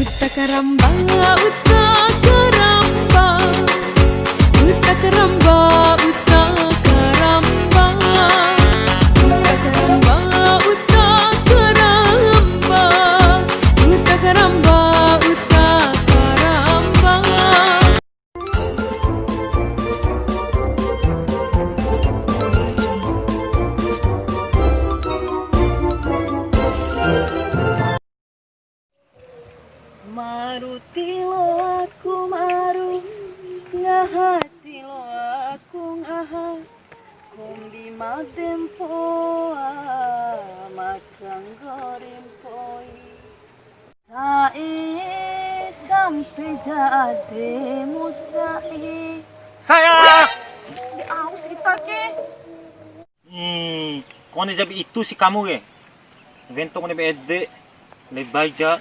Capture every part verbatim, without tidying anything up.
Uta karamba, uta karamba, uta karamba, uta karamba, uta karamba, uta karamba, uta karamba, uta karamba. Maru tiloaku maru, ngaha tiloaku ngaha, kombi made mpoa, ma kanggori mpoi. Sa'i sampe ja ademu sa'i. Saya. Di aus kita ke. Hmm, kone jabi itu si kamu ke. Wento kone be ede. Lebai ja.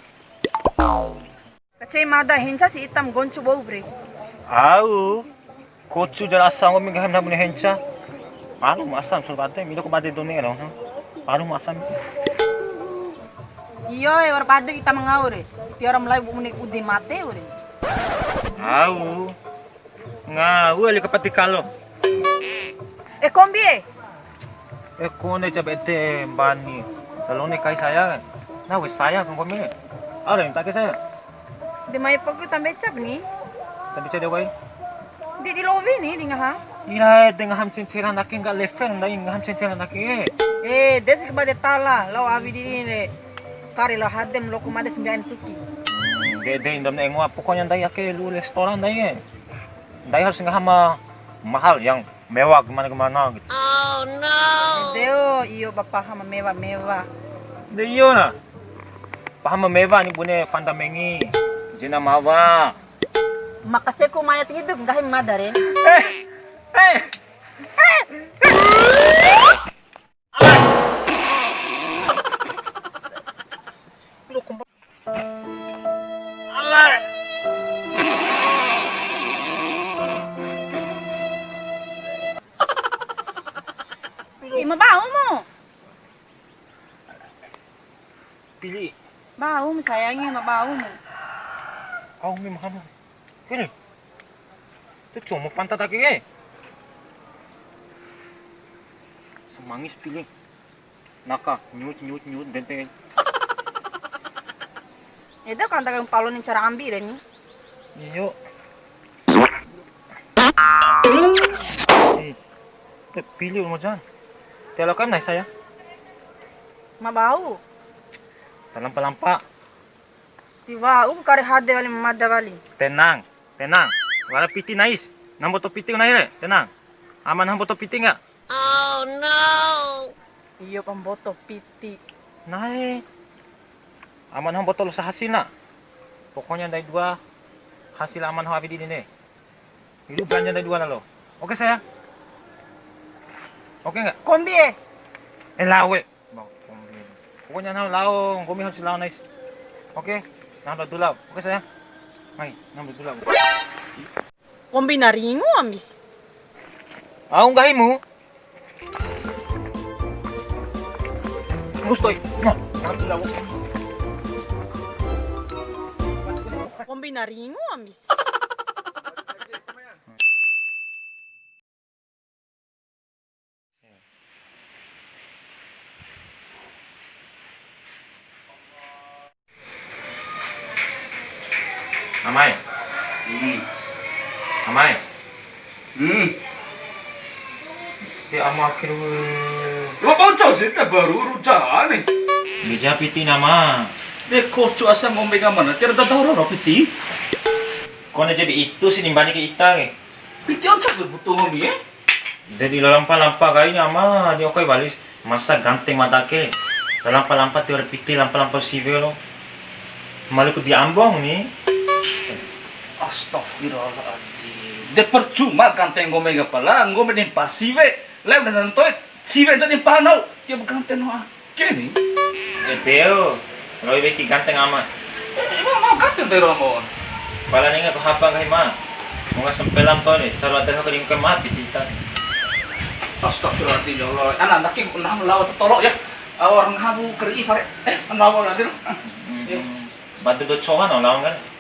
Kacei mada henca si itam goncu bou bre. Au. Kocu ja rasa ngomi nggahi mena bune henca. Anu masam suruh bade, mido ko bade done lo. Anu masam. Iyo, e, wara bade ita mangau re. Tiara mulai bu mune udi mate ure. Au. Ngau ali kapati kalo. E kombi e. E kone cabe ede mbani. Lalo ne kai saya kan. Nah, wes saya kan kombi. Ada yang tak ke saya. De mai paku tambe cap ni. Tambe cap de wai. Di, di lowi ni, di ngaha. Ira, de ngaham cenceran ake nggak level, ndai ngaham cenceran ake. Eh, de sik bade tala, lao awi di ini le. Kari lao hadem loko made sembilan tuki. Hmm, de, de, indom ne ngoa, pokoknya ndai ake lu restoran ndai e. Ndai harus ngaham mahal yang mewah gimana-gimana gitu. Oh no. Deo, iyo ba paham mewah-mewah. De iyo na. Paham mewah ni bune fanda mengi. Jena mawa. Maka seku mayat hidup nggahi mada re. Eh. Eh. Ih, ma bau mu. Pili. Bau mu sayangi, ma bau mu. Au mi mahanu. Pili. Tu cuma pantat lagi, eh. Semangis pili. Naka, nyut, nyut, nyut, dente. Ede kan dagang palo ni cara ambi re ni. Iyo. Ih, te pili mau jan. Telo kan nai saya. Ma bau. Talampa-lampa. Tiwa'u kare hade wali mada wali. Tenang, tenang. Wara piti nais. Namboto piti nai re, tenang. Aman namboto piti enggak? Oh no. Iyo pamboto piti. Nai. Aman namboto lo sahasina. Pokoknya ndai dua hasil aman hawi di ne. Ilu belanja ndai dua lalo. Oke, sayang? Oke nggak? Kombi, eh? Eh, lawe. Bang, kombi. Pokoknya nah lao, kombi harus lao, nice. Oke? Nah, udah dulu. Oke, sayang? Mai, nah, udah dulu. Kombi naringu, ambis. Au nggahimu? Mustoi. Nah, nah, udah dulu. Kombi naringu, ambis. Amai. Hmm. Amai. Hmm. Ti ama akhir. Lo kocok sih, tak baru rujahan nih. Bija piti nama. De kocok asam ombe kamana? Tiada tahu ro piti. Kone jadi itu sih nimbani ke ita ke. Piti oncok butuh ngomi, eh? Jadi lampa-lampa kai ni ama, ni okai walis masa ganteng mada ke. Lampa-lampa tiwara piti, lampa-lampa siwe lo. Maluku di Ambon ni. Astagfirullahaladzim. De percuma ganteng nggomi ke pala, nggomi di mpa siwe. Lem dan nantoi, siwe jadi mpa nau. Dia ganteng no. Keni? Ede o, rawi weki ganteng ama. Emang mau ganteng tero mau? Pala ninga ko hapa nggahi ma. Munga sempelam to ni, caru ade ko ringke mati kita. Astagfirullahaladzim, ya Allah. Ana, ndake nahu lao tolo ya. Awar nahu keri fare. Eh, nahu lagi. Hmm. Ya. Made dou cowa nahu lao kan.